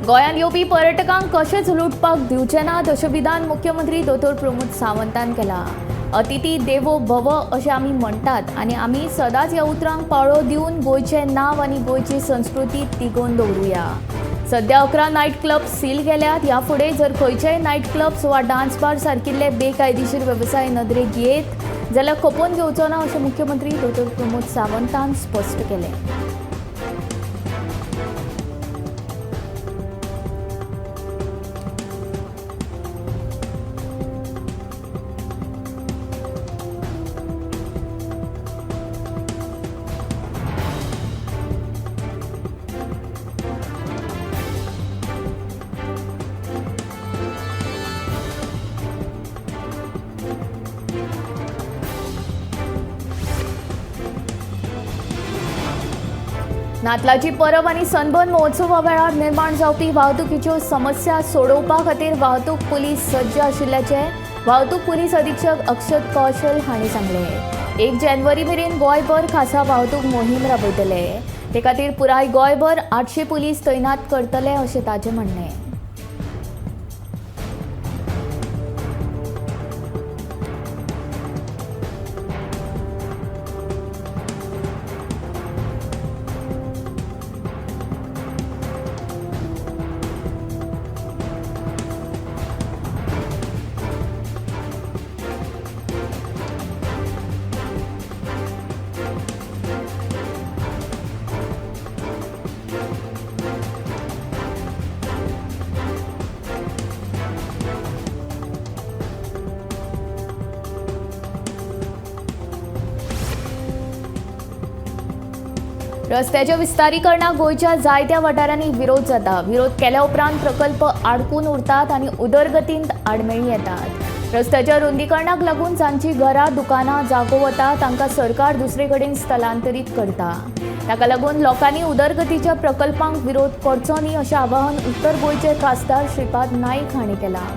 गोंयांत येवपी पर्यटकांक कशेंच लुटपाक दिवचे नात अशें विधान मुख्यमंत्री दोतोर प्रमोद सावंतान केलां। अतिथी देवो भव अशें आमी म्हणटात आनी आमी सदांच ह्या उतरांक पाळो दिवन गोंयचें नांव आनी गोंयची संस्कृती तिगोवन दवरुया। सध्या 11 नायट क्लब सील केल्यात। ह्या फुडें जर खंयचेय नायट क्लब्स वा डान्स बार सारकिल्ले बेकायदेशीर वेवसाय नदरेक येत जाल्यार खपोवन घेवचो ना अशें मुख्यमंत्री दोतोर प्रमोद सावंतान स्पश्ट केलें। नातलाची परब आनी सनबर्न महोत्सवा वेळार निर्माण जावपी वाहतुकीच्यो समस्या सोडोवपा खातीर वाहतूक पुलीस सज्ज आशिल्ल्याचें वाहतूक पुलीस अधीक्षक अक्षत कौशल हांणी सांगलें। 1 जानेवारी मेरेन गोंयभर खासा वाहतूक मोहीम राबयतले। ते खातीर पुराय गोंयभर 800 पुलीस तैनात करतले अशें ताचें म्हणणें। रस्त्याच्या विस्तारीकरणाक गोंयच्या जायत्या वाठारांनी विरोध जाता। विरोध केल्या उपरांत प्रकल्प आडकून उरतात आनी उदरगतींत आडमेळी येतात। रस्त्याच्या रुंदीकरणाक लागून जांची घरां, दुकानां, जागो वता तांकां सरकार दुसरे कडेन स्थलांतरीत करता। ताका लागून लोकांनी उदरगतीच्या प्रकल्पांक विरोध करचो न्ही अशें आवाहन उत्तर गोंयचे खासदार श्रीपाद नायक हांणी केलां।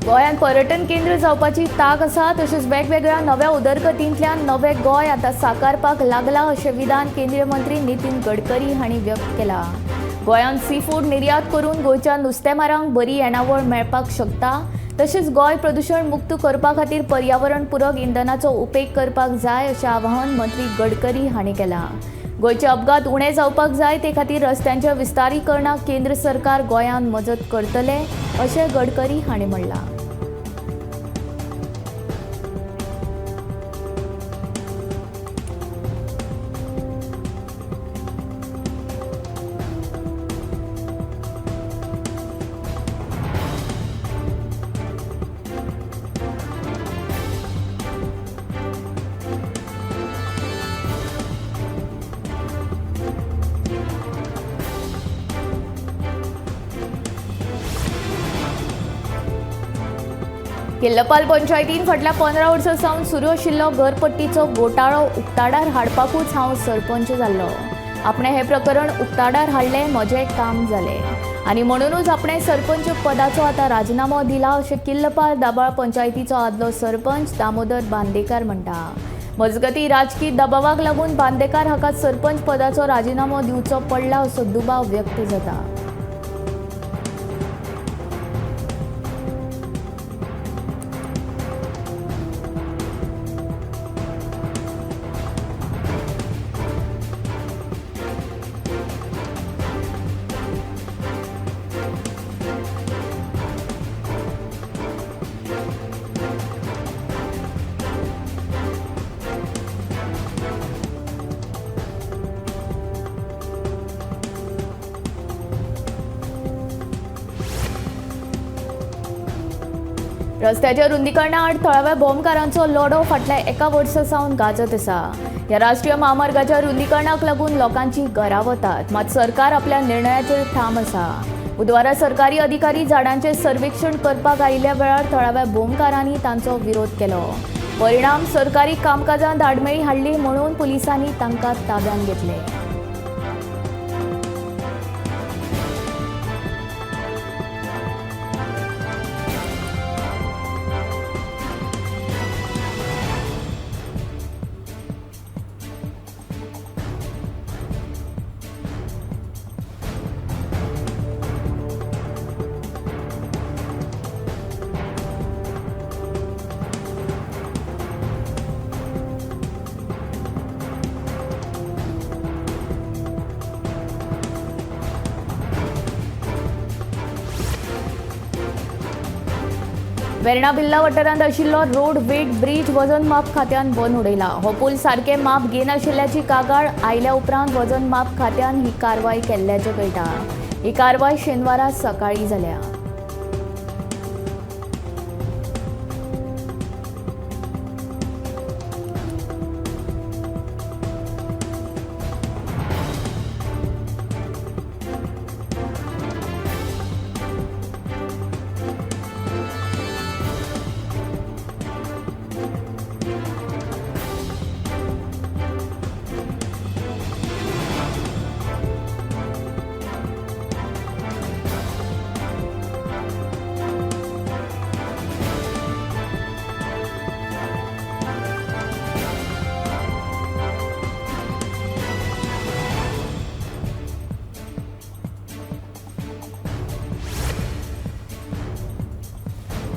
गोंयांत पर्यटन केंद्र जावपाची तांक आसा, तशेंच वेगवेगळ्या नव्या उदरगतींतल्यान नवें गोंय आतां साकारपाक लागलां अशें विधान केंद्रीय मंत्री नितीन गडकरी हांणी व्यक्त केलां। गोंयांत सी फूड निर्यात करून गोंयच्या नुस्तेमारांक बरी येणावळ मेळपाक शकता, तशेंच गोंय प्रदूशण मुक्त करपा खातीर पर्यावरण पूरक इंधनाचो उपेग करपाक जाय अशें आवाहन मंत्री गडकरी हांणी केलां। गोंयचे अपघात उणे जावपाक जाय ते खातीर रस्त्यांच्या विस्तारीकरणाक केंद्र सरकार गोंयांत मजत करतले अशें गडकरी हांणी म्हणलां। किल्लपाल पंचायतीन फाटल्या 15 वर्सां सावन सुरू आशिल्लो घरपट्टीचो घोटाळो उक्ताडार हाडपाकूच हांव सरपंच जाल्लो। आपणें हें प्रकरण उक्ताडार हाडलें, म्हजें काम जालें आनी म्हणुनूच आपणें सरपंच पदाचो आतां राजिनामो दिला अशें किल्लपाल दाबाळ पंचायतीचो आदलो सरपंच दामोदर बांदेकार म्हणटा। मजगतीं राजकी दबावाक लागून बांदेकार हाका सरपंच पदाचो राजिनामो दिवचो पडला असो दुबाव व्यक्त जाता। रस्त्याच्या रुंदीकरणा आड थळाव्या भोंवकारांचो लढो फाटल्या एका वर्सा सावन गाजत आसा. ह्या राष्ट्रीय म्हामार्गाच्या रुंदीकरणाक लागून लोकांची घरां वतात, मात सरकार आपल्या निर्णयाचेर ठाम आसा. बुधवारा सरकारी अधिकारी झाडांचें सर्वेक्षण करपाक आयिल्ल्या वेळार थळाव्या भोंवकारांनी तांचो विरोध केलो. परिणाम सरकारी कामकाजांत आडमेळी हाडली म्हणून पुलिसांनी तांकां ताब्यांत घेतले. वेर्णा बिल्ला वाठारांत आशिल्लो रोड वेट ब्रीज वजन माप खात्यान बंद उडयला. हो पूल सारकें माप घेनाशिल्ल्याची कागाळ आयल्या उपरांत वजन माप खात्यान ही कारवाय केल्ल्याचें कळटा. ही कारवाय शेनवारा सकाळीं जाल्या.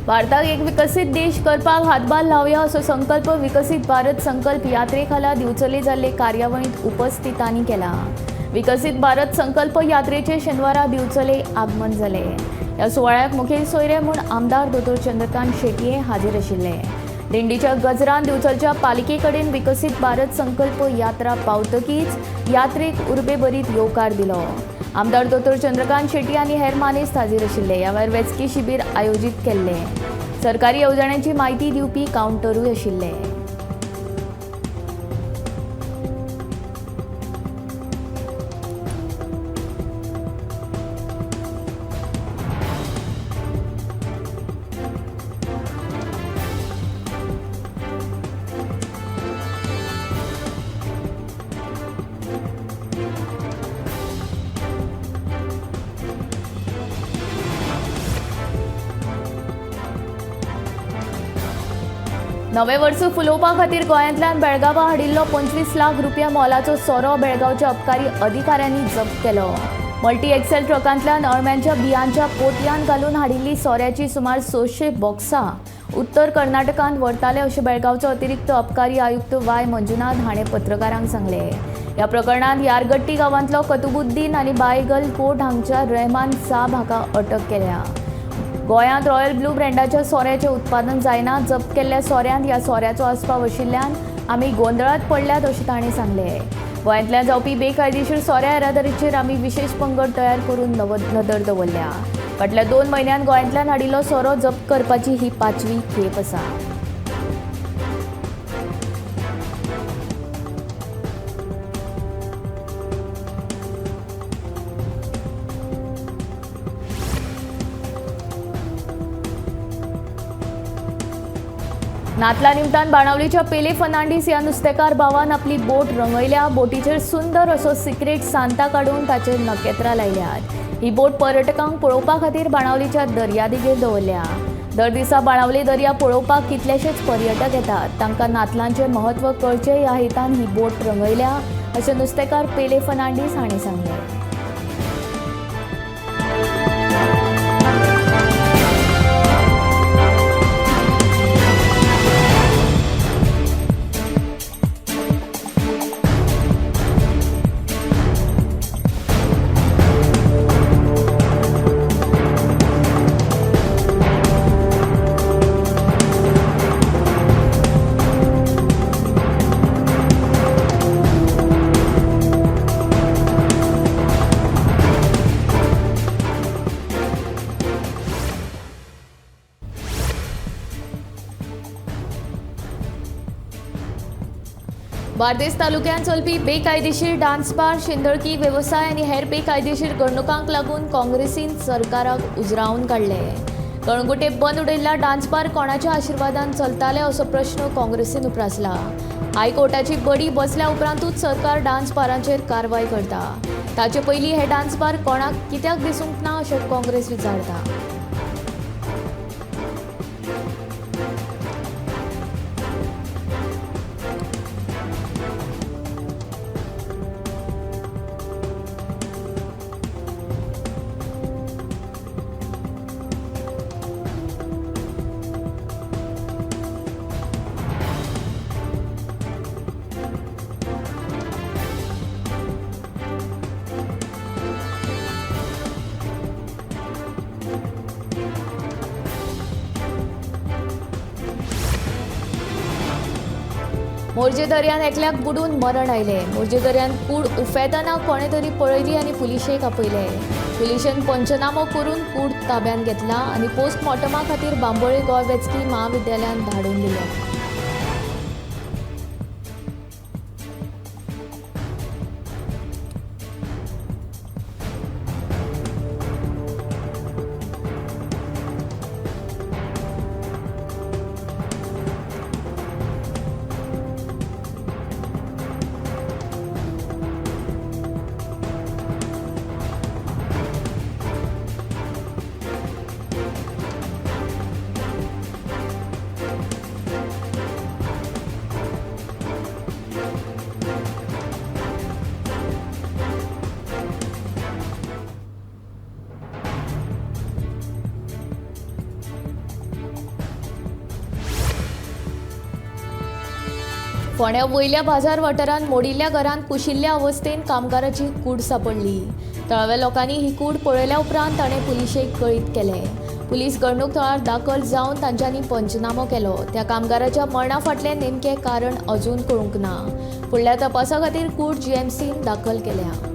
भारताक एक विकसीत देश करपाक हातभार लावया असो संकल्प विकसीत भारत संकल्प यात्रे खाला दिवचले जाल्ले कार्यावळींत उपस्थितांनी केला. विकसीत भारत संकल्प यात्रेचे शेनवारा दिवचले आगमन जाले. ह्या सुवाळ्याक मुखेल सोयरे म्हूण आमदार दोतोर चंद्रकांत शेटये हाजीर आशिल्ले. दिंडीच्या गजरान दिवचलच्या पालिके कडेन विकसीत भारत संकल्प यात्रा पावतकीच यात्रेक उर्बेभरीत येवकार दिलो. आमदार दोतोर चंद्रकांत शेट्टी आनी हेर मानेस्त हाजीर आशिल्ले. ह्या वेळार वेचकी शिबीर आयोजीत केल्ले. सरकारी येवजण्यांची म्हायती दिवपी कावंटरूय आशिल्ले. नवें वर्स फुलोवपा खातीर गोंयांतल्यान बेळगांवां हाडिल्लो 25 लाख रुपया मोलाचो सोरो बेळगांवच्या अबकारी अधिकाऱ्यांनी जप्त केलो. मल्टी एक्सेल ट्रकांतल्यान अळम्यांच्या बियांच्या पोतयान घालून हाडिल्ली सोऱ्याची सुमार 600 बॉक्सां उत्तर कर्नाटकांत व्हरताले अशें बेळगांवचो अतिरिक्त अबकारी आयुक्त वाय मंजुनाथ हाणें पत्रकारांक सांगलें. ह्या प्रकरणांत यारगट्टी गांवांतलो कतुबुद्दीन आनी बायगल कोट हांगच्या रहमान साब हाका अटक केल्या. गोंयांत रॉयल ब्लू ब्रँडाच्या सोऱ्याचें उत्पादन जायना. जप्त केल्ल्या सोऱ्यांत ह्या सोऱ्याचो आस्पाव आशिल्ल्यान आमी गोंदळांत पडल्यात अशें ताणें सांगलें. गोंयांतल्यान जावपी बेकायदेशीर सोऱ्या येरादारीचेर आमी विशेश पंगड तयार करून नदर दवरल्या. फाटल्या 2 म्हयन्यांत गोंयांतल्यान हाडिल्लो सोरो जप्त करपाची ही 5वी खेप आसा. नातला निमतान बाणावलीच्या पेले फर्नांडीस ह्या नुस्तेकार भावान आपली बोट रंगयल्या. बोटीचेर सुंदर असो सिक्रेट सांता काडून ताचेर नखेत्रां लायल्यात. ही बोट पर्यटकांक पळोवपा खातीर बाणावलीच्या दर्यादेगेर दवरल्या. दर दिसा बाणावली दर्या पळोवपाक कितलेशेच पर्यटक येतात. तांकां नातलांचें म्हत्व कळचें ह्या हेतान ही बोट रंगयल्या अशें नुस्तेकार पेले फर्नांडीस हांणी सांगलें. बार्देस तालुक्यांत चलपी बेकायदेशीर डान्स बार, शिंदळकी वेवसाय आनी हेर बेकायदेशीर घडणुकांक लागून काँग्रेसीन सरकाराक उजरावन काडले. कळंगूटे बंद उडयल्ल्या डान्स बार कोणाच्या आशिर्वादान चलताले असो प्रश्न काँग्रेसीन उप्रासला. हायकोर्टाची बडी बसल्या उपरांतूच सरकार डान्स बारांचेर कारवाय करता. ताचे पयलीं हे डान्स बार कोणाक कित्याक दिसूंक ना अशें काँग्रेस विचारता. मोरजे दर्यान एकल्याक बुडून मरण आयलें. मोरजे दर्यान कूड उफेतना कोणें तरी पळयली आनी पुलिशेक आपयले. पुलिशेन पंचनामो करून कूड ताब्यांत घेतला आनी पोस्टमॉर्टमा खातीर बांबोळे गोंय वैजकी म्हाविद्यालयांत धाडून दिल्या. फोंड्या वयल्या बाजार वाठारांत मोडिल्ल्या घरांत कुशिल्ल्या अवस्थेंत कामगाराची कूड सापडली. थळाव्या लोकांनी ही कूड पळयल्या उपरांत ताणें पुलिशेक कळीत केलें. पुलीस घडणूक थळार दाखल जावन तांच्यांनी पंचनामो केलो. त्या कामगाराच्या मरणा फाटलें नेमकें कारण अजून कळूंक ना. फुडल्या तपासा खातीर कूड जीएमसीन दाखल केल्या.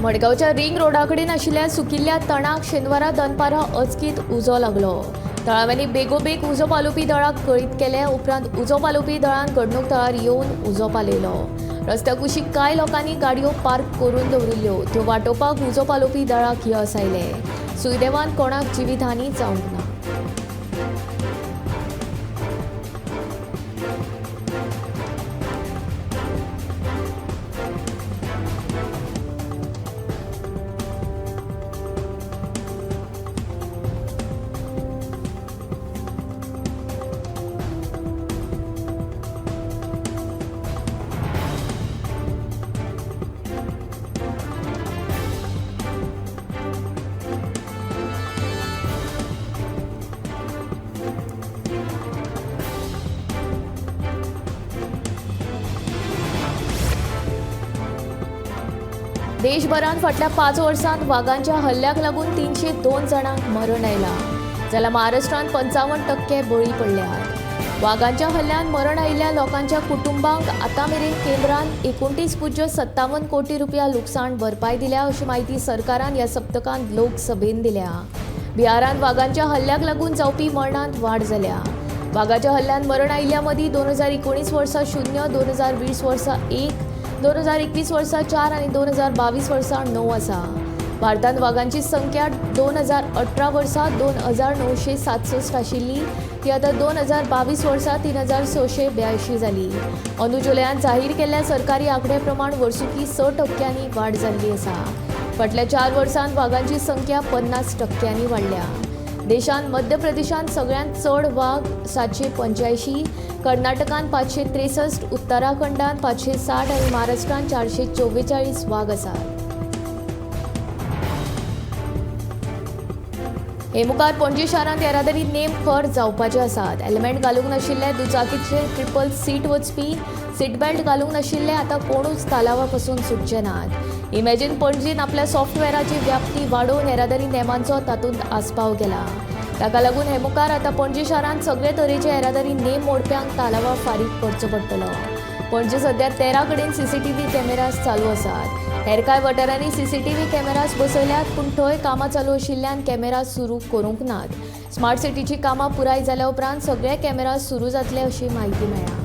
मडगांवच्या रिंग रोडाकडेन आशिल्ल्या सुकिल्ल्या तणाक शेनवारा दनपारां अचकीत उजो लागलो. थळाव्यांनी बेगोबेग उजो पालोवपी दळाक कळीत केले उपरांत उजो पालोवपी दळान घडणूक थळार येवन उजो पालयलो. रस्त्या कुशीक कांय लोकांनी गाडयो पार्क करून दवरिल्ल्यो, त्यो वाटोवपाक उजो पालोवपी दळाक येस आयलें. सुदैवान कोणाक जिवीतहानी जावंक ना. देशभरांत फाटल्या 5 वर्सांत वागांच्या हल्ल्याक लागून 302 जाणांक मरण आयलां, जाल्यार महाराष्ट्रांत 55% बळी पडल्यात. वागांच्या हल्ल्यांत मरण आयिल्ल्या लोकांच्या कुटुंबांक आतां मेरेन केंद्रान 29.57 कोटी रुपया लुकसाण भरपाय दिल्या अशी म्हायती सरकारान ह्या सप्तकांत लोकसभेन दिल्या. बिहारांत वागांच्या हल्ल्याक लागून जावपी मरणांत वाड जाल्या. वागाच्या हल्ल्यांत मरण आयिल्ल्या मदीं 2019 वर्सा 0, 2020 वर्सा 1, 2021 वर्सा 4 आनी 2022 वर्सा 9 आसा. भारतांत वागांची संख्या 2018 वर्सा 2967 आशिल्ली, ती आतां 2022 वर्सा 3682 जाली. अंदू जुलयांत जाहीर केल्ल्या सरकारी आंकडे प्रमाण वर्सुकी 6% वाड जाल्ली आसा. फाटल्या 4 वर्सांत वागांची संख्या 50% वाडल्या. देशांत मध्य प्रदेशांत सगळ्यांत चड वाग 785, कर्नाटकांत 563, उत्तराखंडांत 560 आनी महाराष्ट्रांत 444 वाग आसात. हे मुखार पणजी शारांत येरादारी नेम खर जावपाचे आसात. हेल्मेट घालूंक नाशिल्ले दुचाकीचेर ट्रिपल सीट वचपी, सीटबेल्ट घालूंक नाशिल्ले आतां कोणूच तालावा पसून सुटचे नात. इमॅजिन पणजीन आपल्या सॉफ्टवॅराची व्याप्ती वाडोवन येरादारी नेमांचो तातूंत आस्पाव केला. ताका लागून हे मुखार आतां पणजी शारांत सगळे तरेचे येरादारी नेम मोडप्यांक तालावा फारीक करचो पडटलो. पणजे सध्या 13 कडेन सीसीटीव्ही कॅमेराज चालू आसात. हेर कांय वाठारांनी सीसीटीव्ही कॅमेराज बसयल्यात, पूण थंय कामां चालू आशिल्ल्यान कॅमेरा सुरू करूंक नात. स्मार्ट सिटीची कामां पुराय जाल्या उपरांत सगळे कॅमेराज सुरू जातले अशी म्हायती मेळ्ळ्या.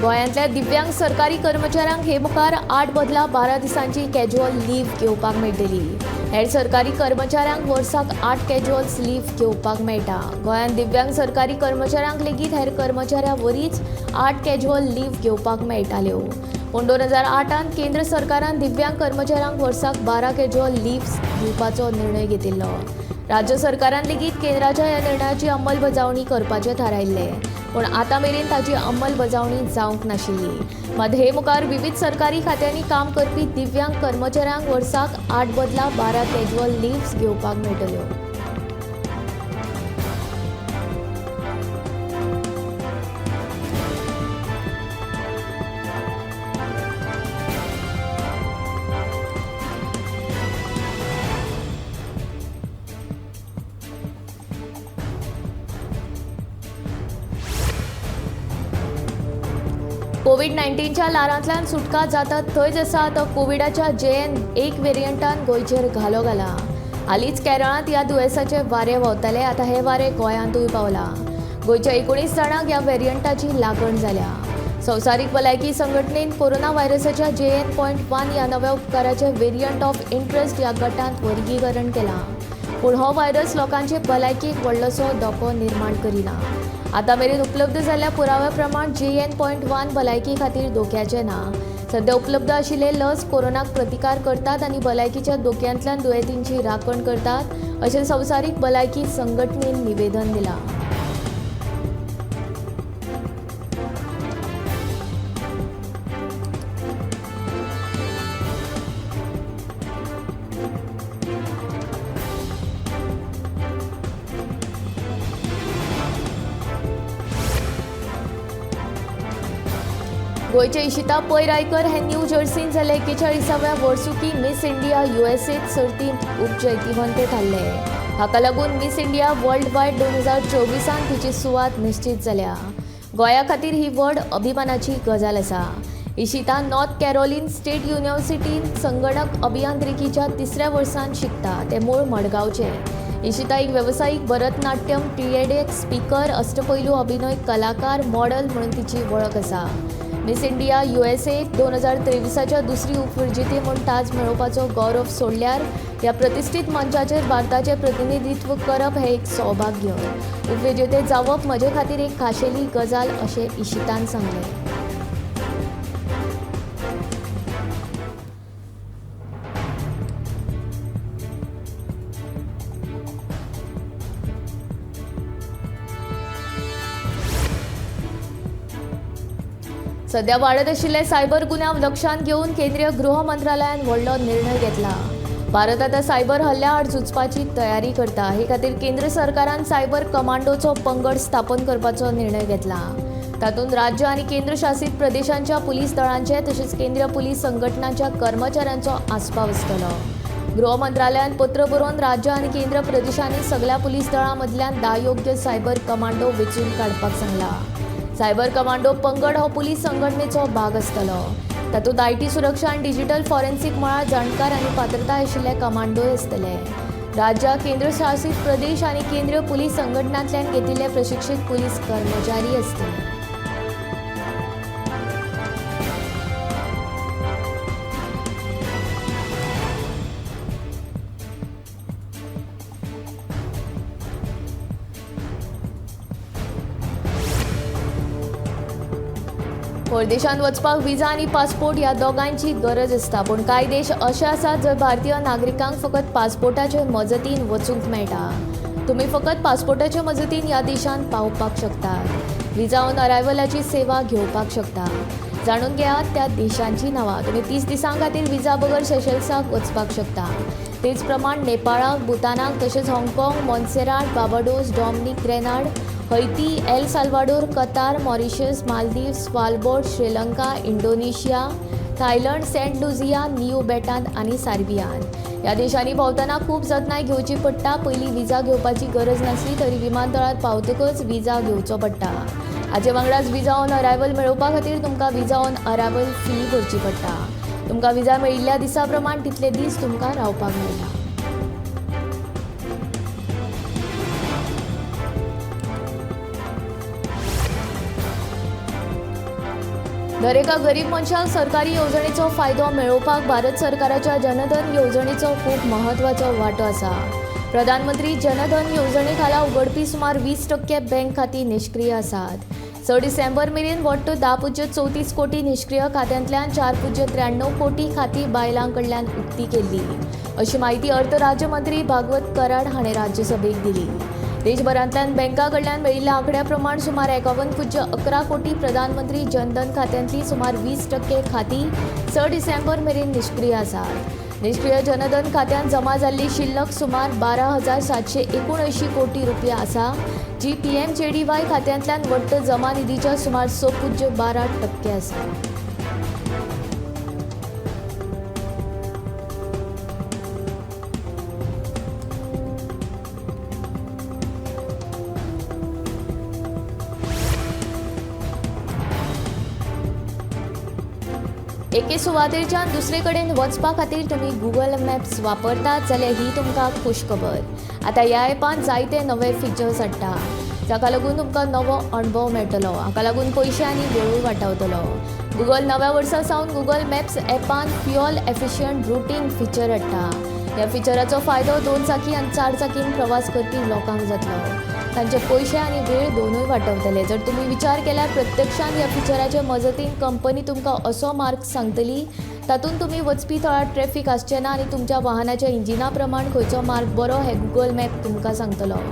गोंयांतल्या दिव्यांग सरकारी कर्मचाऱ्यांक हे मुखार 8 बदला 12 दिसांची कॅज्युअल लीव घेवपाक मेळटली. हेर सरकारी कर्मचाऱ्यांक वर्साक 8 कॅज्युअल लीव घेवपाक मेळटा. गोंयांत दिव्यांग सरकारी कर्मचाऱ्यांक लेगीत हेर कर्मचाऱ्यां वरीच 8 कॅज्युअल लीव घेवपाक मेळटाल्यो. पूण 2008 केंद्र सरकारान दिव्यांग कर्मचाऱ्यांक वर्साक 12 कॅज्युअल लीव्स दिवपाचो निर्णय घेतिल्लो. राज्य सरकारान लेगीत केंद्राच्या ह्या निर्णयाची अंमलबजावणी करपाचें थारायिल्लें, पूण आतां मेरेन ताची अंमलबजावणी जावंक नाशिल्ली. मात हे मुखार विविध सरकारी खात्यांनी काम करपी दिव्यांग कर्मचाऱ्यांक वर्साक 8 बदला 12 कॅज्युअल लिव्स घेवपाक मेळटल्यो. कोवीड-19च्या ल्हारांतल्यान सुटका जाता थंयच आसा तो कोविडाच्या JN.1 वेरियंटान गोंयचेर घालो घाला. हालींच केरळांत ह्या दुयेंसाचे वारें व्हांवताले, आतां हें वारें गोंयांतूय पावलां. गोंयच्या 19 जाणांक ह्या वेरियंटाची लागण जाल्या. संवसारीक भलायकी संघटनेन कोरोना व्हायरसाच्या JN.1 ह्या नव्या उपकाराचे वेरियंट ऑफ इंट्रस्ट ह्या गटांत वर्गीकरण केलां. पूण हो व्हायरस लोकांचे भलायकेक व्हडलोसो धोको निर्माण करिना. आतां मेरेन उपलब्ध जाल्ल्या पुराव्या प्रमाण JN.1 भलायकी खातीर धोक्याचें ना. सध्या उपलब्ध आशिल्ले लस कोरोनाक प्रतिकार करतात आनी भलायकीच्या धोक्यांतल्यान दुयेंतींची राखण करतात अशें संवसारीक भलायकी संघटनेन निवेदन दिलां. गोंयचे इशिता पै रायकर हे न्यू जर्सीन जाल्ले 41व्या वर्सुकी मिस इंडिया USA सर्तींत उपजैतिवंत थारले. हाका लागून मिस इंडिया वर्ल्ड वायड 2024 तिची सुवात निश्चित जाल्या. गोंया खातीर ही व्हड अभिमानाची गजाल आसा. इशिता नॉर्थ कॅरोलिन स्टेट युनिव्हर्सिटींत संगणक अभियांत्रिकीच्या 3ऱ्या वर्सान शिकता. ते मूळ मडगांवचे. इशिता एक वेवसायीक भरतनाट्यम TEDx speaker, अष्टपैलू अभिनय कलाकार, मॉडल म्हणून तिची वळख आसा. मिस इंडिया USA 2023च्या दुसरी उपविजेती म्हूण ताज मेळोवपाचो गौरव सोडल्यार ह्या प्रतिश्ठीत मंचाचेर भारताचें प्रतिनिधित्व करप हें एक सौभाग्य. उपविजेते जावप म्हजे खातीर एक खाशेली गजाल अशें इशितान सांगलें. सध्या वाडत आशिल्ले सायबर गुन्यांव लक्षांत घेवन केंद्रीय गृह मंत्रालयान व्हडलो निर्णय घेतला. भारत आतां सायबर हल्ल्या आड झुजपाची तयारी करता. हे खातीर केंद्र सरकारान सायबर कमांडोचो पंगड स्थापन करपाचो निर्णय घेतला. तातूंत राज्य आनी केंद्रशासीत प्रदेशांच्या पुलीस दळांचे तशेंच केंद्रीय पुलीस संघटनांच्या कर्मचाऱ्यांचो आस्पाव आसतलो. गृह मंत्रालयान पत्र बरोवन राज्य आनी केंद्र प्रदेशांनी सगल्या पुलीस दळां मदल्यान 10 योग्य सायबर कमांडो वेंचून काडपाक सांगला. सायबर कमांडो पंगड हो पुलीस संघटनेचो भाग आसतलो. तातूंत IT सुरक्षा आनी डिजिटल फॉरेन्सिक मळार जाणकार आनी पात्रताय आशिल्ले कमांडोय आसतले. राज्यां, केंद्रशासीत प्रदेश आनी केंद्रीय पुलीस संघटनांतल्यान घेतिल्ले प्रशिक्षीत पुलीस कर्मचारी आसतले. परदेशांत वचपाक विजा आनी पासपोर्ट ह्या दोगांयची गरज आसता, पूण कांय देश अशे आसात जंय भारतीय नागरिकांक फकत पासपोर्टाचे मजतीन वचूंक मेळटा. तुमी फकत पासपोर्टाचे मजतीन ह्या देशांत पावपाक शकतात. विजा ऑन अरायव्हलाची सेवा घेवपाक शकता. जाणून घेयात त्या देशांची नांवां. तुमी 30 दिसां खातीर विजा बगर सेशल्साक वचपाक शकता. तेच प्रमाण नेपाळाक, भूतानाक, तशेंच हाँगकाँग, Montserrat, Barbados, Dominic, Grenada, Haiti, El Salvador, Qatar, Mauritius, Maldives, Svalbard, Sri Lanka, Indonesia, Thailand, Saint Lucia, Niue बेटांत आनी सार्बियान. ह्या देशांनी भोंवतना खूब जतनाय घेवची पडटा. पयलीं विजा घेवपाची गरज नासली तरी विमानतळार पावतकच विजा घेवचो पडटा. हाचे वांगडाच विजा ऑन अरायव्हल मेळोवपा खातीर तुमकां विजा ऑन अरायव्हल फी भरची पडटा. तुमकां विजा मेळिल्ल्या दिसा प्रमाण तितले दीस तुमकां रावपाक मेळटा. दरेका गरीब मनशाक सरकारी येवजणेचो फायदो मेळोवपाक भारत सरकाराच्या जनधन येवजणेचो खूब म्हत्वाचो वांटो आसा. प्रधानमंत्री जनधन येवजणे खाला उगडपी सुमार 20% बँक खातीं निश्क्रीय आसात. 6 डिसेंबर मेरेन वट्ट 10.34 कोटी निश्क्रीय खात्यांतल्यान 4.93 कोटी खातीं बायलां कडल्यान उक्ती केल्ली, अशी म्हायती अर्थ राज्यमंत्री भागवत कराड हाणें राज्यसभेक दिली. देशभरांतल्यान बँकां कडल्यान मेळिल्ल्या आंकड्या प्रमाण सुमार 51.11 कोटी प्रधानमंत्री जनधन खात्यांतली सुमार 20% खातीं 6 डिसेंबर मेरेन निश्क्रीय आसात. निश्क्रीय जनधन खात्यांत जमा जाल्ली शिल्लक सुमार 12,779 कोटी रुपया आसा, जी PMJDY खात्यांतल्यान वट्ट जमा निधीच्या सुमार 6.12% आसा. एके सुवातेरच्यान दुसरे कडेन वचपा खातीर तुमी गुगल मॅप्स वापरतात जाल्यार ही तुमकां खूश खबर. आतां ह्या ॲपान जायते नवे फिचर्स हाडटा, जाका लागून तुमकां नवो अणभव मेळटलो. हाका लागून पयशे आनी वेळूय वाटावतलो. गुगल नव्या वर्सा सावन गुगल मॅप्स ॲपान फ्युअल एफिशियंट रुटींग फिचर हाडटा. ह्या फिचराचो फायदो 2 चाकी आनी 4 चाकीन प्रवास करपी लोकांक जातलो. तांचे पयशे आनी वेळ दोनूय वाटावतले. जर तुमी विचार केल्यार प्रत्यक्षांत ह्या फिचराचे मजतीन कंपनी तुमकां असो मार्ग सांगतली तातूंत तुमी वचपी थळार ट्रॅफिक आसचें ना आनी तुमच्या वाहनाच्या इंजिना प्रमाण खंयचो मार्ग बरो हें गुगल मॅप तुमकां सांगतलो.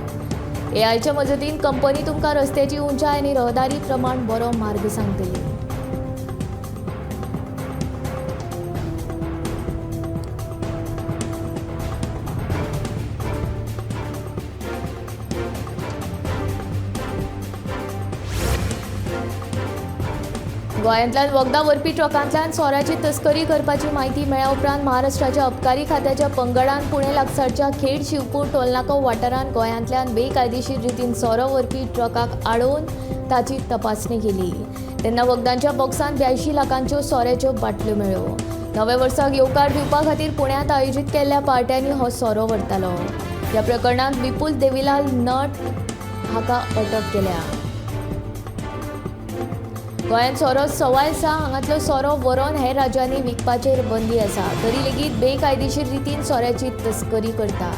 AIच्या मजतीन कंपनी तुमकां रस्त्याची उंचाय आनी रहदारी प्रमाण बरो मार्ग सांगतली. गोंयांतल्यान वखदां व्हरपी ट्रकांतल्यान सोऱ्याची तस्करी करपाची म्हायती मेळ्ळ्या उपरांत महाराष्ट्राच्या अबकारी खात्याच्या पंगडान पुणे लागसारच्या खेड शिवपूर टोलनाको वाठारांत गोंयांतल्यान बेकायदेशीर रितीन सोरो व्हरपी ट्रकाक आडोवन ताची तपासणी केली. तेन्ना वखदांच्या बॉक्सांत 82 लाखांच्यो सोऱ्याच्यो बाटल्यो मेळ्ळ्यो. नव्या वर्साक येवकार दिवपा खातीर पुण्यांत आयोजीत केल्ल्या पार्ट्यांनी हो सोरो व्हरतालो. ह्या प्रकरणांत विपुल देवीलाल नट हाका अटक केल्या. गोंयांत सोरो सवाय आसा. हांगांतलो सोरो व्हरोन हेर राज्यांनी विकपाचेर बंदी आसा, तरी लेगीत बेकायदेशीर रितीन सोऱ्याची तस्करी करता.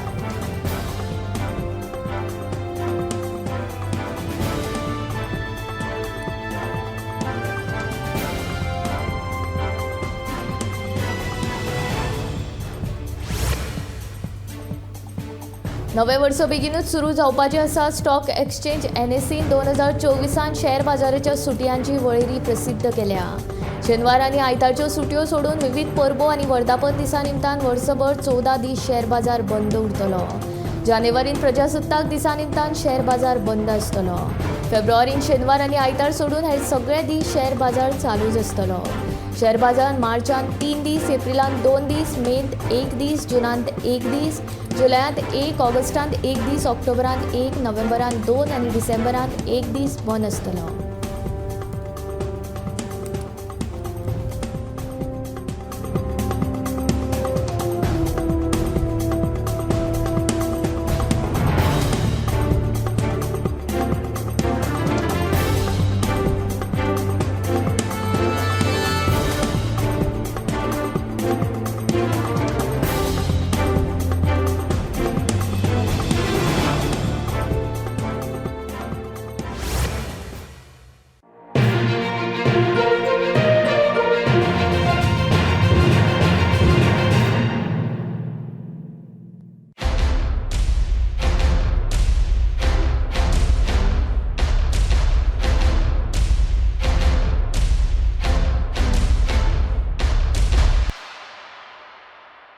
नवें वर्स बेगीनूच सुरू जावपाचें आसा. स्टॉक एक्सचेंज NSEन 2024 शेअर बाजाराच्या सुटयांची वळेरी प्रसिद्ध केल्या. शेनवार आनी आयतारच्यो सुटयो सोडून विविध परबो आनी वर्धापन दिसा निमतान वर्सभर 14 दीस शेअर बाजार बंद उरतलो. जानेवारीन प्रजासत्ताक दिसा निमतान शेअर बाजार बंद आसतलो. फेब्रुवारीन शेनवार आनी आयतार सोडून हेर सगळे दीस शेअर बाजार चालूच आसतलो. शेअर बाजारान मार्चांत 3 दीस, एप्रिलांत 2 दीस, मेंत 1 दीस, जुनांत 1 दीस, जुलयांत 1, ऑगस्टांत 1 दीस, ऑक्टोबरांत 1, नोव्हेंबरांत 2 आनी डिसेंबरांत 1 दीस बंद आसतलो.